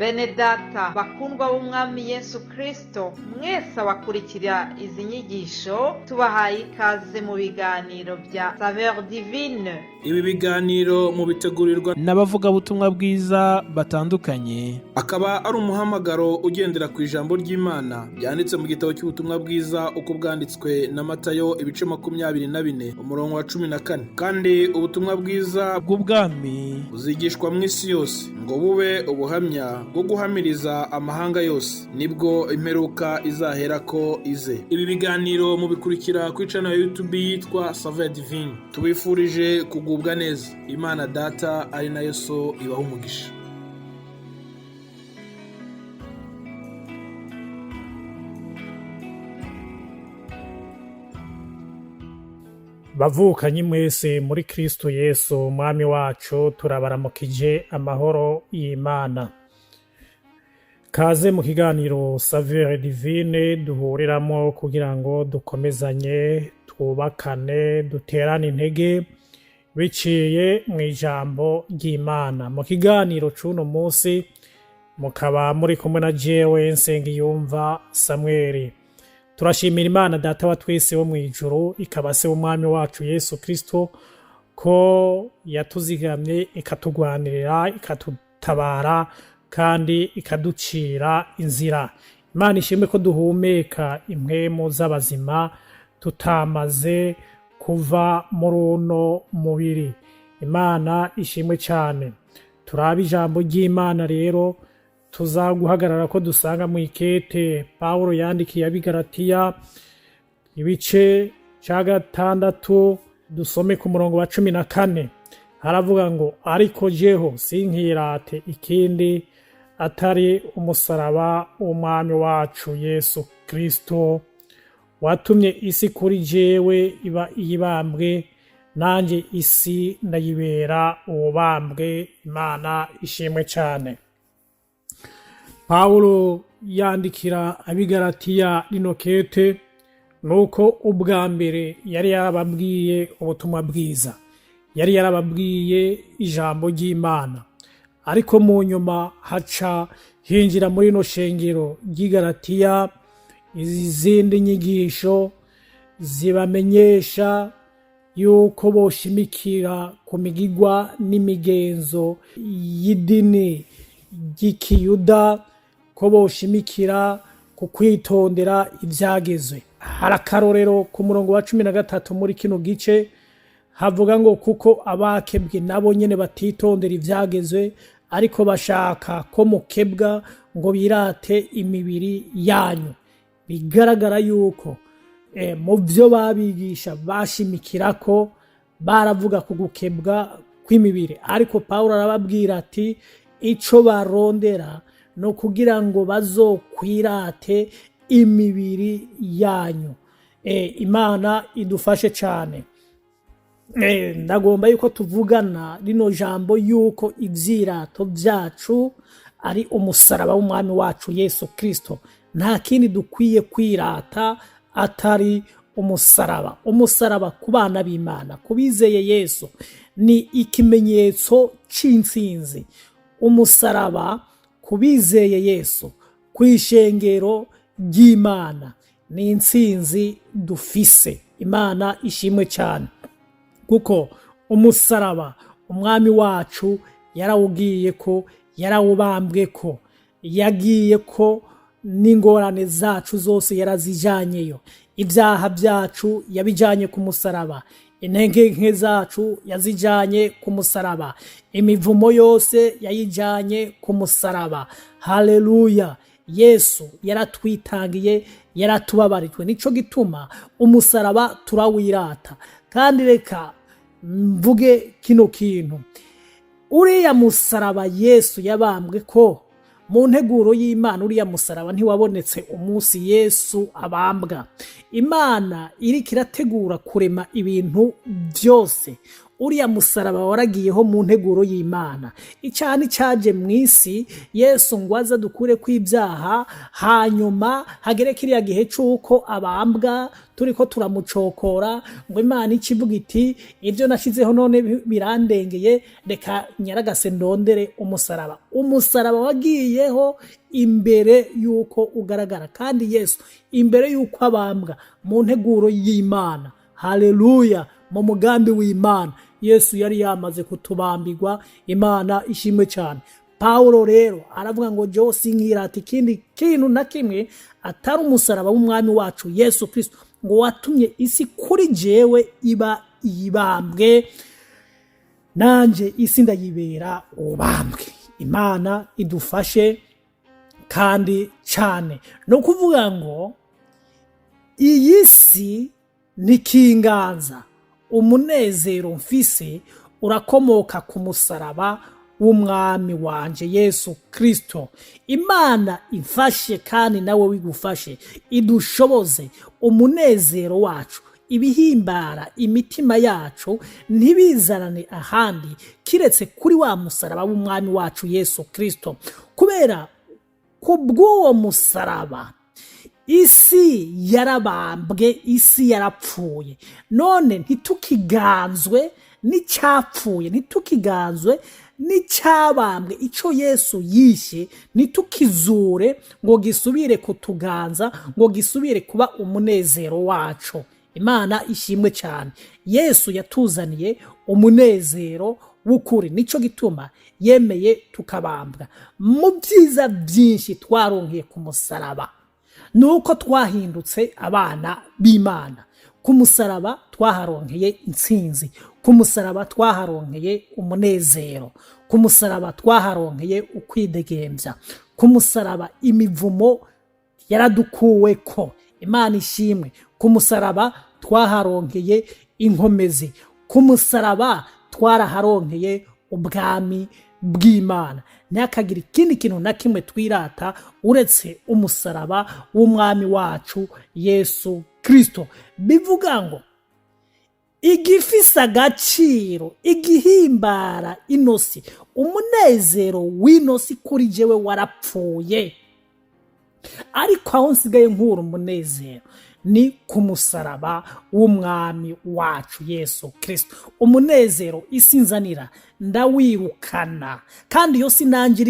Bene data bakundwa b'Umwami Yesu Kristo, mwese abakurikira izi nyigisho, tubahaye ikaze mu biganiro bya Saveur Divine. Ibi biganiro mubitegurirwa n'abavugabutumwa bwiza batandukanye, akaba ari umuhamagaro ugendera ku ijambo ry'Imana ryanditse mu gitabo cy'ubutumwa bwiza uko bwanditswe na Matayo, ibice 24, umurongo wa 14. Kandi ubutumwa bwiza bw'ubwami buzigishwa mu isi yose ngo bube ubuhamya bwo guhamiriza amahanga yose, nibwo imperuka izaherako ize. Ibi biganiro mubikurikira kuri channel ya YouTube yitwa Saveur Divine. Tubifurije kugubwa neza. Imana Data ari nayo So ibaha umugisha. Bavukanyi mwese muri Kristo Yesu Umwami wacu, turabaramukije amahoro y'Imana. Kaze mu kiganiro Saveur Divine duhuriramo kugira ngo dukomezanye, twubakane, duterane intege biciye mu ijambo ry'Imana. Mu kiganiro c'uno munsi mukaba muri kumwe na jewe Nsengiyumva Samweli. Turashimira Imana Data wa twese wo mw'ijuru, ikaba se w'Umwami wacu Yesu Kristo, ko yatuzigamye, ikatugwanirira, ikatutabara kandi ikaducira inzira. Imana ishimwe ko duhumeka impwemu z'abazima tutamaze kuva muri uno mubiri. Imana ishimwe cyane. Turabe ijambo ry'Imana rero tuzaguhagarara ko dusanga mu ikete Pawulo yandikiye ab'i Galatiya, ibice cya 6, dusome ku murongo wa 14. Haravuga ngo: "Ariko jeho sinkirate ikindi atari umusaraba w'Umwami wacu Yesu Kristo, watumye isi kuri jewe iba iyibambwe, nanjye isi ndayibera uwubambwe." Imana ishimwe cyane. Pawulo yandikira ab'i Galatiya rino kete nuko ubwa mbere yari yarababwiye ubutumwa bwiza, yari yarababwiye ijambo ry'Imana, ariko mu nyuma haca hinjira muri ino shengero ry'i Galatiya izindi nyigisho zibamenyesha yuko boshimikira ku migigwa n'imigenzo y'idini ry'ikiyuda, ko boshimikira ku kwitondera ibyagezwe. Hari akarorero ku murongo wa 13 muri kino gice, havuga ngo: "Kuko abakebwe nabo nyene batitondera ibyagezwe, ariko bashaka ko mukebwa ngo birate imibiri yanyu." Bigaragara yuko mu byo babigisha bashimikira ko baravuga ku gukebwa kw'imibiri, ariko Pawulo arababwira ati ico barondera no kugira ngo bazokwirate imibiri yanyu. Imana idufashe cyane. Ndagomba yuko tuvugana rino jambo yuko ivyirato vyacu ari umusaraba w'Umwami wacu Yesu Kristo. Nta kindi dukwiye kwirata atari umusaraba. Umusaraba ku bana b'Imana, ku bizeye Yesu, ni ikimenyetso c'intsinzi. Umusaraba ku bizeye Yesu, ku ishengero ry'Imana, ni intsinzi dufise. Imana ishimwe cyane, kuko umusaraba Umwami wacu yarawugiye ko, yarawubambwe ko, yagiye ko n'ingorane zacu zose yarazijanyeyo. Ibyaha byacu yabijanye ku musaraba, intege nke zacu yazijanye ku musaraba, imivumo yose yayijanye ku musaraba. Haleluya! Yesu yaratwitangiye, yaratubabarijwe. Nico gituma umusaraba turawirata. Kandi reka mvuge kino kintu: uriya musaraba Yesu yabambwe ko, mu nteguro y'Imana uriya musaraba ntiwabonetse umunsi Yesu abambwa. Imana iriko irategura kurema ibintu byose. Uriya musaraba waragiyeho mu nteguro y'Imana. Icyaha nticyaje mu isi Yesu ngo aze dukure kw'ibyaha, hanyuma hagere kiriya gihe c'uko abambwa turiko turamucokora, ngo Imana ikivuga iti: "Ibyo nashyizeho none birandengeye, reka nyaragase ndondere umusaraba." Umusaraba wagiyeho imbere y'uko ugaragara, kandi Yesu imbere y'uko abambwa, mu nteguro y'Imana, haleluya, mu mugambi w'Imana, Yesu yari yamaze kutubambirwa. Imana ishimwe cyane. Pawulo rero aravuga ngo: "Jewe sinkirata ikindi kintu na kimwe atari umusaraba w'Umwami wacu Yesu Kristo, ngo watumye isi kuri jewe iba iyibambwe, nanjye isi ndayibera ubambwe." Imana idufashe kandi cyane. Ni ukuvuga ngo iyi si ntikinganza, umunezero mfise urakomoka ku musaraba w'Umwami wanje Yesu Kristo. Imana ifashe kandi nawe wigufashe, idushoboze umunezero wacu, ibihimbara imitima yacu ntibizanane ahandi kiretse kuri wa musaraba w'Umwami wacu Yesu Kristo, kubera ku bw'uwo musaraba isi yarabambwe, isi yarapfuye. None ntitukiganzwe n'icyapfuye, ntitukiganzwe n'icyabambwe, icyo Yesu yishe ntitukizure ngo gisubire kutuganza, ngo gisubire kuba umunezero wacu. Imana ishimwe cyane. Yesu yatuzaniye umunezero w'ukuri, nicyo gituma yemeye tukabambwa. Mu byiza byinshi twaronkeye ku musaraba ni uko twahindutse abana b'Imana. Ku musaraba twaharonkeye intsinzi, ku musaraba twaharonkeye umunezero, ku musaraba twaharonkeye ukwidegembya, ku musaraba imivumo yaradukuwe ko. Imana ishimwe. Ku musaraba twaharonkeye inkomezi, ku musaraba twaraharonkeye ubwami bw'Imana. Ntihakagire ikindi kintu na kimwe twirata uretse umusaraba w'Umwami wacu Yesu Kirisito. Bivuga ngo igifise agaciro, igihimbara inosi, umunezero w'inosi kuri jewe warapfuye, ariko aho nsigaye nkura umunezero ni ku musaraba w'Umwami wacu Yesu Kirisito. Umunezero isi nzanira ndawirukana, kandi iyo si nanjye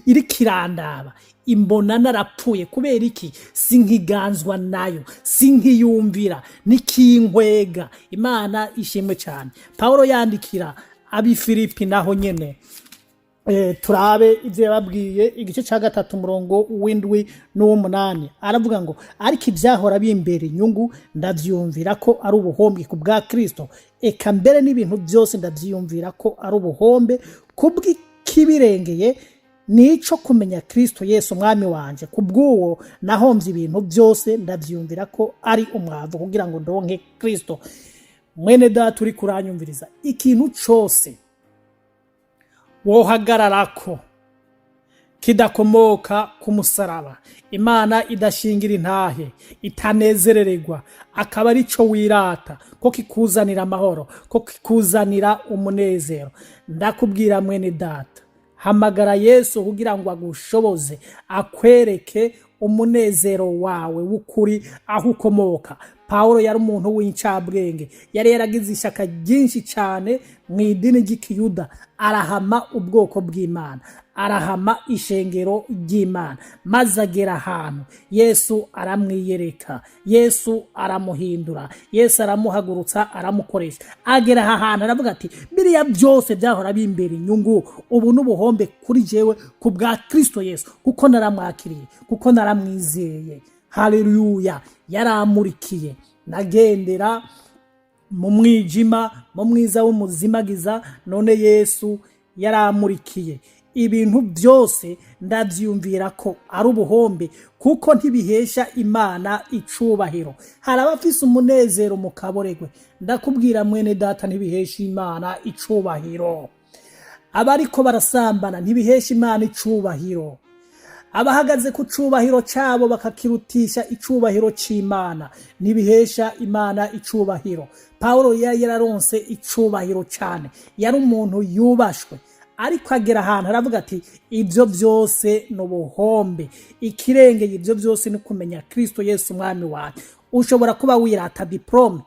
iriko irandaba imbona narapfuye. Kubera iki? Sinkiganzwa nayo, sinkiyumvira, nikinkwega. Imana ishimwe cyane. Pawulo yandikira ab'i Filipi naho nyene, turabe ibyo yababwiye, igice cya 3, umurongo w'7 n'uw'umunani. Aravuga ngo: "Ariko ibyahora bimbera inyungu ndabyiyumvira ko ari ubuhombwe ku bwa Kirisito. Eka mbere n'ibintu byose ndabyiyumvira ko ari ubuhombe kubw'ikibirengeye, nico kumenya Kirisito Yesu Umwami wanje. Ku bw'uwo nahombye ibintu byose, ndabyiyumvira ko ari umwavu kugira ngo ndonke Kirisito." Mwene Data uri kuranyumviriza, ikintu cose wohagararako kidakomoka ku musaraba, Imana idashingira intahe, itanezerererwa, akaba ari cyo wirata ko kikuzanira amahoro, ko kikuzanira umunezero, ndakubwira mwene Data, hamagara Yesu kugira ngo agushoboze, akwereke umunezero wawe w'ukuri aho ukomoka. Pawulo yari umuntu w'incabwenge, yari yaragize ishyaka ryinshi cyane mu idini ry'ikiyuda, arahama ubwoko bw'Imana, arahama ishengero ry'Imana, maze agera ahantu Yesu aramwiyereka, Yesu aramuhindura, Yesu aramuhagurutsa, aramukoresha. Agera aha hantu aravuga ati: "Biriya byose byahora bimbera inyungu, ubu n'ubuhombe kuri jewe ku bwa Kristo Yesu, kuko naramwakiriye, kuko naramwizeye." Haleluya! Yaramurikiye. Nagendera mu mwijima, mu mwiza w'umuzimagiza, none Yesu yaramurikiye. Ibintu byose ndabyiyumvira ko ari ubuhombe, kuko ntibihesha Imana icubahiro. Hari abafise umunezero mu kaboregwe, ndakubwira mwene Data, ntibihesha Imana icubahiro. Abariko barasambana ntibihesha Imana icubahiro. Abahagaze ku cubahiro cabo bakakirutisha icubahiro c'Imana, ntibihesha Imana icubahiro. Pawulo yari yararonse icubahiro cane, yari umuntu yubashwe, ariko agera ahantu aravuga ati: "Ibyo byose ni ubuhombe, ikirengeye ibyo byose ni kumenya Kristo Yesu Umwami wawe." Ushobora kuba wirata diplôme,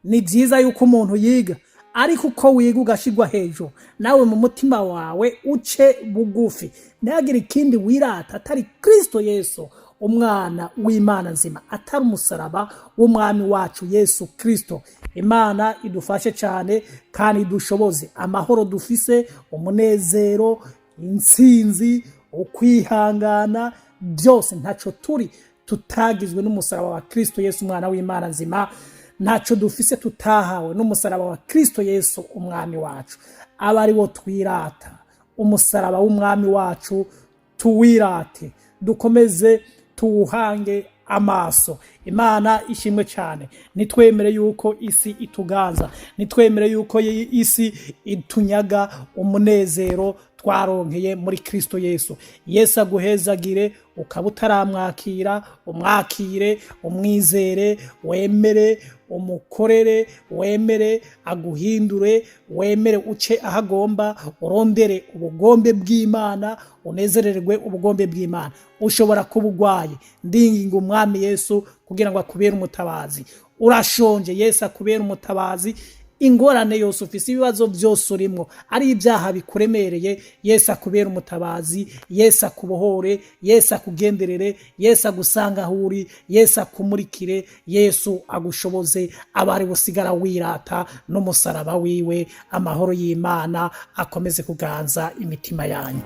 ni byiza yuko umuntu yiga, ariko uko wiga ugashirwa hejuru, nawe mu mutima wawe uce bugufi, ntihagire ikindi wirata atari Kristo Yesu, umwana w'Imana nzima, atari umusaraba w'Umwami wacu Yesu Kristo. Imana idufashe cyane kandi idushoboze. Amahoro dufise, umunezero, intsinzi, ukwihangana, byose ntacyo turi tutagizwe n'umusaraba wa Kristo Yesu, umwana w'Imana nzima. Ntacyo dufise tutahawe n'umusaraba wa Kristo Yesu, Umwami wacu. Aba ari wo twirata. Umusaraba w'Umwami wacu tuwirate, dukomeze tuwuhange amaso. Imana ishimwe cyane. Nitwemere yuko isi ituganza, nitwemere yuko isi itunyaga umunezero twaronkeye muri Kristo Yesu. Yesu aguhezagire. Ukaba utaramwakira, umwakire, umwizere, wemere umukorere, wemere aguhindure, wemere uce aho agomba, urondere ubugombe bw'Imana, unezererwe ubugombe bw'Imana. Ushobora kuba urwaye, ndinginga Umwami Yesu kugira ngo akubere umutabazi. Urashonje, Yesu akubere umutabazi. Ingorane yose ufise, ibibazo byose urimo, ari ibyaha bikuremereye, Yesu akubere umutabazi. Yesu akubohore, Yesu akugenderere, Yesu agusanga aho uri, Yesu akumurikire, Yesu agushoboze, aba ari busigara wirata n'umusaraba wiwe. Amahoro y'Imana akomeze kuganza imitima yanyu.